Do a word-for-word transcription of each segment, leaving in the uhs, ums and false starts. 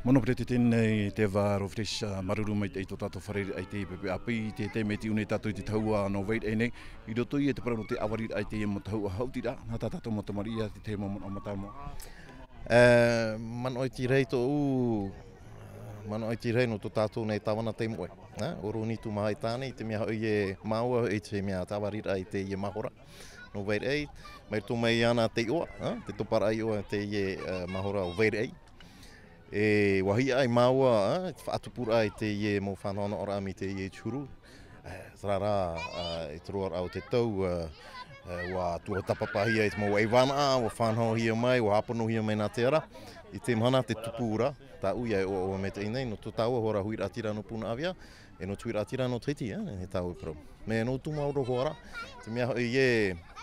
Mono Peretiteni nei te vā Rofetisha, māuruuru maitaʻi i tō tātou fārereiraʻa i te pepe ʻāpī, i te taime e tiʻu nei tātou i te tahua nō Vairaʻe nei, i roto ia i te parau nō te ʻāvariraʻa i teie mau tahua haʻutiraʻa, nā tā tātou mau tamariʻi ia te tahi mau manaʻo mātāmua. E, manaʻo iti rahi tōʻu, manaʻo iti rahi nō tō tātou nei tāvana tei moʻe. E, ʻo Roni Tumahaʻi tāne, i te mea hoʻi e māua hoʻi te mea tāvariraʻa i teie mahora nō Vairaʻe, mai roto mai iāna te iʻoa, e, te toparaʻa iʻoa teie, e, mahora o Vairaʻe. E, ʻua hiaʻai māua, e, te faʻatupuraʻa i teie mau faʻanahonahoraʻa mai teie i te huru. E, terā rā, e, i te roaraʻa o te tau, e, e, ʻua tuatāpapahia i te mau ʻaivānaʻa, ʻua faʻanahohia mai, ʻua hāponohia mai nā te ara. I te mahana te tupu ra, tāʻu ia e ʻoaʻoa maitaʻi nei, nō tō tāua hoʻi ra huiraʻatira nō Punaʻauia, e nō te huiraʻatira nō Tahiti, e, e tāua parau. Mea nō Tumaoro hoʻi ra, te mea hoʻi e,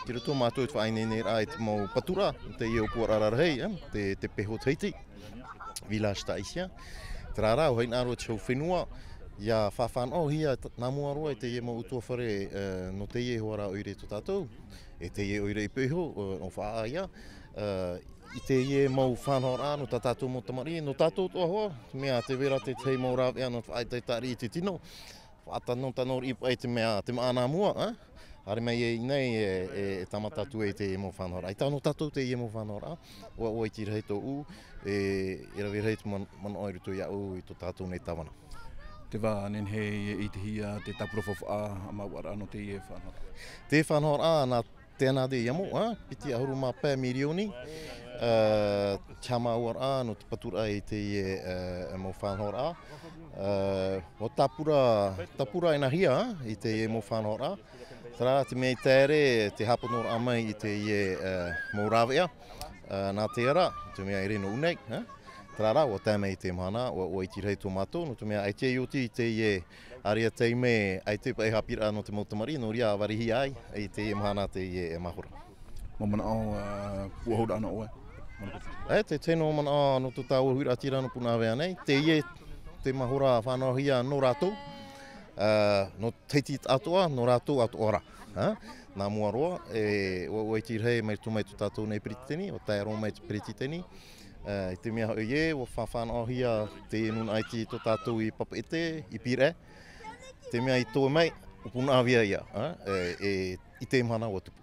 i roto mātou i te faʻaineineraʻa i te mau paturaʻa, teie ʻōpuaraʻa rarahi, e, te, te peho Tahiti, Village Tahitien. Terā rā, ʻua hinaʻaro te hau fenua, ʻia faʻafānaʻohia t-, nā mua roa i teie mau ʻutuāfare, e, nō teie hoʻi ra ʻoire tō tātou, e teie ʻoire i peho, e, nō Faʻaʻaia, e, i teie mau faʻanahoraʻa nō tā tātou mau tamariʻi, nō tātou atoʻa hoʻi, te mea tē vai ra te tahi mau rāveʻa nō te faʻaʻetaʻetaʻiraʻa i te tino, faʻatanotanoriʻi paʻi te mea, te maʻa nā mua, e? Haere mai e i nei e, e, e tāmata atu ai teie mau faʻanahoraʻa. ʻAita nō tātou teie mau faʻanahoraʻa, ʻua, ʻua iti rahi tōʻu, e, e rave rahi te man-, manaʻo i roto iāʻu i tō tātou nei tāvana. Te vā nehenehe e ʻitehia te tāpura faufaʻa a māuʻaraʻa nō teie faʻanahoraʻa. Te faʻanahoraʻa nā Tēnā te iamo, ā, piti ʻahuru mā pae mirioni, ā, te haʻamāuʻaraʻa nō te paturaʻa i teie, ā, mau faʻanahoraʻa. Ā, ʻua tāpura, tāpura ʻenahia, ā, i teie mau faʻanahoraʻa. Terā te mea i tae ra te hāponoraʻa mai i teie, ā, mau rāveʻa, ā, nā te ara, te mea ʻere nō ʻunei, ā. Terā rā, ʻua tae mai i te mahana, ʻua, ʻua iti rahi tō mātou, nō te mea ʻaita i oti i teie area taime, ʻaita paʻi haʻapiʻiraʻa nō te mau tamariʻi, nō reira ʻa varihia ai, i teie mahana, teie mahora. Mau manaʻo, ā, puʻohuraʻa nō ʻoe? E, te tino manaʻo nō tō tāua huiraʻatira nō Punaʻauia nei, teie te mahora faʻanahohia nō rātou, ā, nō Tahiti atoʻa, nō rātou atoʻa rā. Ā, nā mua roa, e, ʻua, ʻua iti rahi mai roto mai tō tātou nei peretiteni, ʻua tae roa mai te peretiteni, ā, i te mea hoʻi ē, ʻua faʻafānaʻohia te nūnaʻa iti tō tātou i Papeʻete, i Pīraʻe, te mea i toe mai, ʻo Punaʻauia ia, ā, e, e, i te mahana ʻua tupu.